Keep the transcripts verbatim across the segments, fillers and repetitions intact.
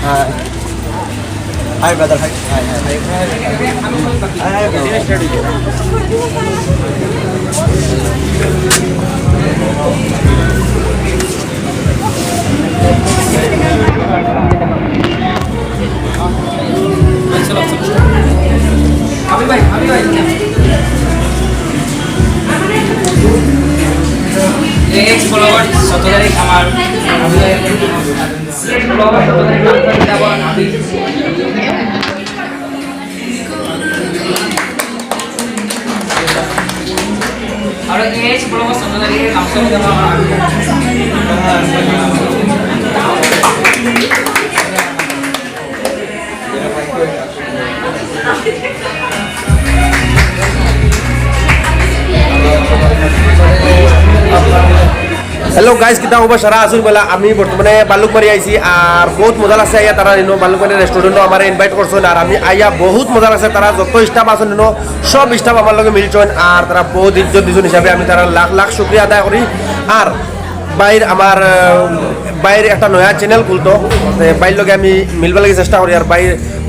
हाँ। Hi brother, हाय। हाय, हाय, हाय। Hello guys, কিতা খবর সারা? আছইন বালা। আমি বর্তমানে বালুকমারি আইছি, আর বউত মজা লাগছে আইয়া। তারা ইনো বালুকমারি restaurant-ও আমারে invite করছইন, আর আমি আইয়া বউত মজা লাগছে। তারা যত staff আছইন ইনো, সব staff আমার লগে মিলছইন, আর তারা বউত ইজ্জত দিছইন হিসাবে আমি তারার লাখ লাখ শুকরিয়া আদায় করি। আর ভাইর, আমার, আহ, ভাইর একটা নয়া channel খুলতো, তে ভাইর লগে আমি মিলবার লাগি চেষ্টা করি। আর ভাই,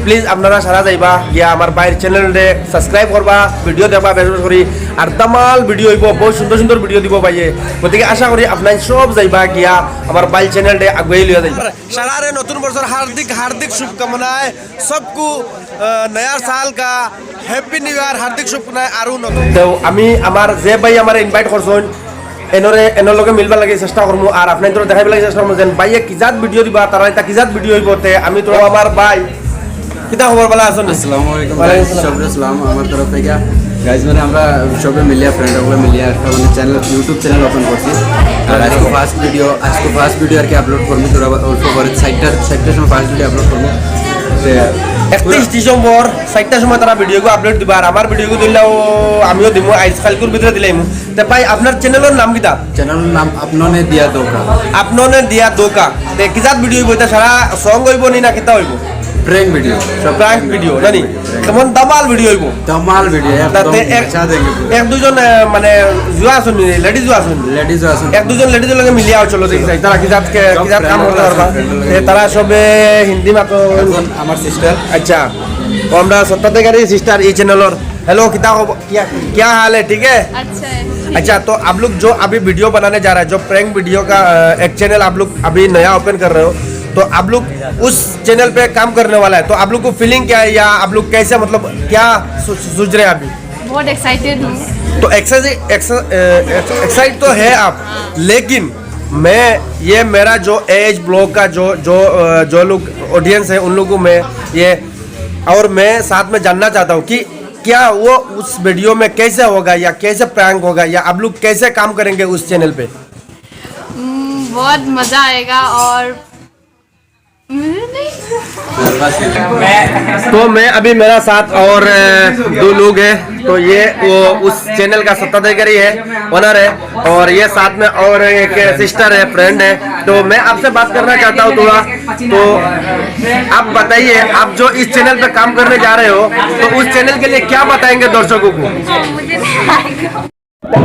please আপনারা সারা যাইবা গিয়া আমার ভাইর channel-রে subscribe করবা, video দেখবা বেশ বেশ করি, আর দামাল video অইবো, বউত সুন্দর সুন্দর video দিবো ভাইয়ে। গতিকে আশা করি আপনারা সব যাইবা গিয়া আমার ভাইর channel-রে আগুয়াই লইয়া যাইবা। সারারে নতুন বছর হার্দিক হার্দিক শুভকামনায়, সবকু, আহ, নয়া সাল কা happy new year, হার্দিক শুভকামনায়। আরো নতুন তো আমি আমার যে ভাই আমারে invite করছইন, এনরে, এনর লগে মিলবার লাগি চেষ্টা করমু, আর আপনাইনতরে দেখাইবার লাগি চেষ্টা করমু যেন ভাইয়ে কি জাত video দিবা, তারা ইতা কি জাত video অইবো। তে আমি তো আমার ভাই, কিতা খবর, বালা আছইন? আসসালামু আলাইকুম ওয়ালাইকুম guys, আসসালাম। সবরে সালাম আমার তরফ থাকি। Guys, মানে আমরা সবে মিলিয়া, friend অকলে মিলিয়া একটা মানে channel, YouTube channel open করছি। আর আজকে first video, আজকে first video আর কি upload করমু, থোড়া অল্প পরে চাইরটার, চাইরটার সময় first video upload করমু। তে একত্রিশ ডিসেম্বর চাইরটার সময় তারা video গু upload দিবা, আর আমার video গু দিলাও আমিও দিমু, আইজ কাইলকুর ভিতরে দিলাইমু। তে ভাই, আপনার channel-র নাম কিতা? Channel-র নাম আপননে দিয়া ধোকা। আপননে দিয়া ধোকা। তে কি জাত video অইবো ইতা? সারা song অইবো নি না কিতা অইবো? Prank video, সব prank prank video, video, না নি? Prank video। কেমন দামাল video অইবো? দামাল video, একদম তাতে এক, মজা দেখবে পুরো। এক দুজন, আহ, মানে, জুয়া আছইন নি, ladies জুয়া আছইন নি? Ladies জুয়া আছইন। এক দুজন ladies-র লগে মিলিয়া আও, চলো দেখি যাই। তারা কি জাত কে, কি জাত কাম করতে পারবা? Friend-র লগে। এ, তারা সবে হিন্দি মাতো। এখন আমার sister। আচ্ছা। ও আমরা সত্তাধিকারী sister এই channel-র। Hello, কিতা খবর? क्या, क्या हाल है? ठीक है? अच्छा है। अच्छा, तो आप लोग जो अभी video बनाने जा रहा है, जो prank video का, अ, एक channel आप लोग अभी नया open कर रहे हो, तो आप लोग उस channel पे काम करने वाला है, तो आप लोग को feeling क्या है या आप लोग कैसे, मतलब, क्या सो-, सोच रहे हैं अभी? बहुत excited हूँ। तो excite, ex-, अ, ex-, excite तो है आप, लेकिन मैं, ये मेरा जो एएच ब्लॉग का जो, जो, अ, जो लोग audience है, उन लोगों में ये, और मैं साथ में जानना चाहता हूँ कि क्या वो उस video में कैसे होगा या कैसे prank होगा या आप लोग कैसे काम करेंगे उस channel पे? हम्म, बहुत मजा आएगा और तो मैं अभी, मेरा साथ और, अ, दो लोग हैं, तो ये वो उस channel का सत्ताधिकारी है, owner है, और ये साथ में और एक sister है, friend है। तो मैं आपसे बात करना चाहता हूँ थोड़ा, तो आप बताइए, आप जो इस channel पे काम करने जा रहे हो, तो उस channel के लिए क्या बताएंगे दर्शकों को?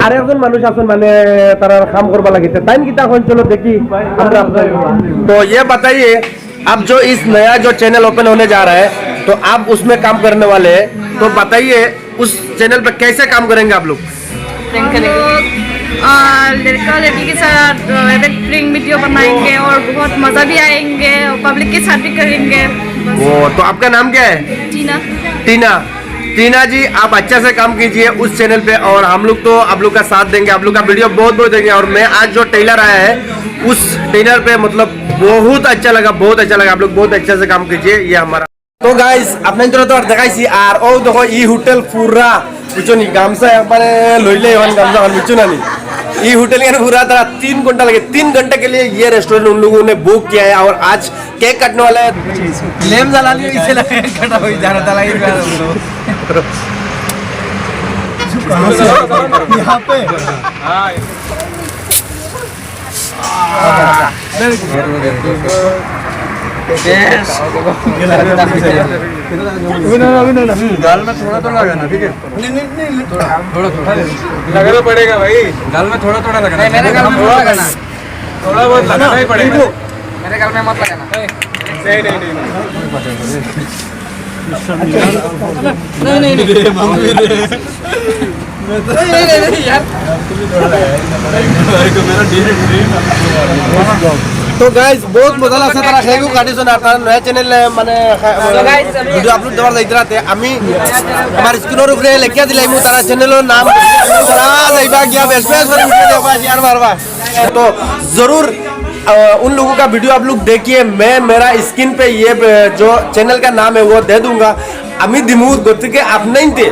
আরেকজন মানুষ আছইন মানে তারা কাম করবা লাগিতে। তাইন কিতা কইন, চলো দেখি আমরা আপনার। तो ये बताइए, आप जो इस नया जो channel open होने जा रहा है, तो आप उसमें काम करने वाले हैं, तो बताइए उस channel पे कैसे काम करेंगे आप लोग? Prank करेंगे। हम लोग, अ, लड़का लड़की के साथ, अ, prank video बनाएंगे और बहुत मजा भी आएंगे और public के साथ भी करेंगे। बस। वो, तो आपका नाम क्या है? टीना। टीना। टीना जी, आप अच्छा से काम कीजिए उस channel पे, और हम लोग तो आप लोग का साथ देंगे, आप लोग का video बहुत बहुत देखेंगे। और मैं आज जो trailer आया है, उस trailer पे, मतलब, बहुत अच्छा लगा, बहुत अच्छा लगा। आप लोग बहुत अच्छा से काम कीजिए, ये हमारा। তো গাইস, আপনাইনতরে তো আর দেখাইছি, আর অউ দেখো, ই হোটেল পুরা, বুঝছো নি, গামছা একবারে লইলে অখন গামছা অখন, বুঝছো না নি? ই হোটেল কেন পুরা তারা তিন ঘন্টা লাগে, তিন ঘন্টা কে লিয়ে ইয়ে রেস্টুরেন্ট উন লোগোঁ নে বুক কিয়া হ্যায়, অর আজ কেক কাটনে ওয়ালা হ্যায়। লেম জ্বালা লিয়ে ইসে লাগে, কাটা হয়ে যারা জ্বালা। यहाँ पे। गाल में थोड़ा तो लगाना, ठीक है? नहीं, नहीं, नहीं, थोड़ा, थोड़ा, थोड़ा। लगाना पड़ेगा भाई। गाल में थोड़ा, थोड़ा लगाना। नहीं, मेरे गाल में थोड़ा लगाना। थोड़ा बहुत लगाना ही पड़ेगा। मेरे घर में मत लगाना। नहीं, नहीं, नहीं, नहीं। नहीं, नहीं, नहीं। नहीं, नहीं, नहीं, यार। তো গাইজ, বহুত মজা লাগছে। তারা খেয়ে কাটিছো না, তারা নয়া চ্যানেলে মানে ভিডিও আপলোড দেওয়ার যাইতে রাতে আমি আমার স্ক্রিনের উপরে লেখিয়া দিলাইমু তারা চ্যানেলের নাম। তারা যাইবা গিয়া বেশ বেশ করে ভিডিও দেখবা, শেয়ার মারবা। तो ज़रूर उन लोगों का वीडियो आप लोग देखिए। मैं मेरा स्क्रीन पे ये जो चैनल का नाम है वो दे दूंगा। আমি দিমু, গতিকে আপনাইনতে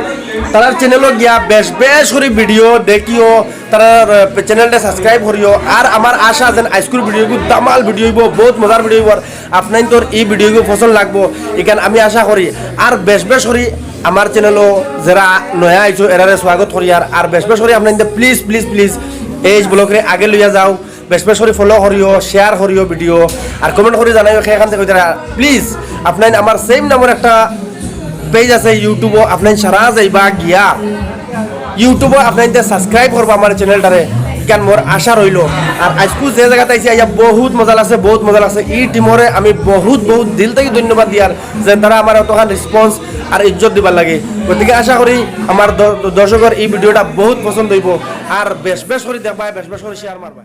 তারার চ্যানেলও গিয়া বেশ বেশ করে ভিডিও দেখিও, তারার চ্যানেলটা সাবস্ক্রাইব করিও। আর আমার আশা যেন আইজকুর ভিডিওগু দামাল ভিডিও অইবো, বহুত মজার ভিডিও অইবো। আর আপনাইনতর এই ভিডিওগু পছন্দ লাগবো, এখান আমি আশা করি। আর বেশ বেশ করি আমার চ্যানেলও যারা নয়া আইছো এরারে স্বাগত করি। আর আর বেশ বেশ করি আপনাইনতে প্লিজ প্লিজ প্লিজ এইচ ব্লগরে আগে লইয়া যাও। বেশ বেশ করি ফলো করিও, শেয়ার করিও ভিডিও, আর কমেন্ট করি জানাইও কে এখান থেকে কইতারা। প্লিজ আপনাইন আমার সেম নামর একটা পেজ আছে ইউটিউবও, আপনাইন সারা যাইবা গিয়া ইউটিউবও আপনাইনতে সাবস্ক্রাইব করবা আমার চ্যানেলটারে, এখান মোর আশা রইলো। আর আইজকু যে জাগাত আইছি আইয়া বহুত মজা লাগছে, বহুত মজা লাগছে। এই টিমরে আমি বহুত বহুত দিল থাকি ধন্যবাদ দিয়ার যে তারা আমার অতখান রেসপন্স আর ইজ্জত দিবার লাগে। গতিকে আশা করি আমার দ- দর্শকর এই ভিডিওটা বহুত পছন্দ অইবো। আর বেশ বেশ করি দেখবা, বেশ বেশ করি শেয়ার মারবা।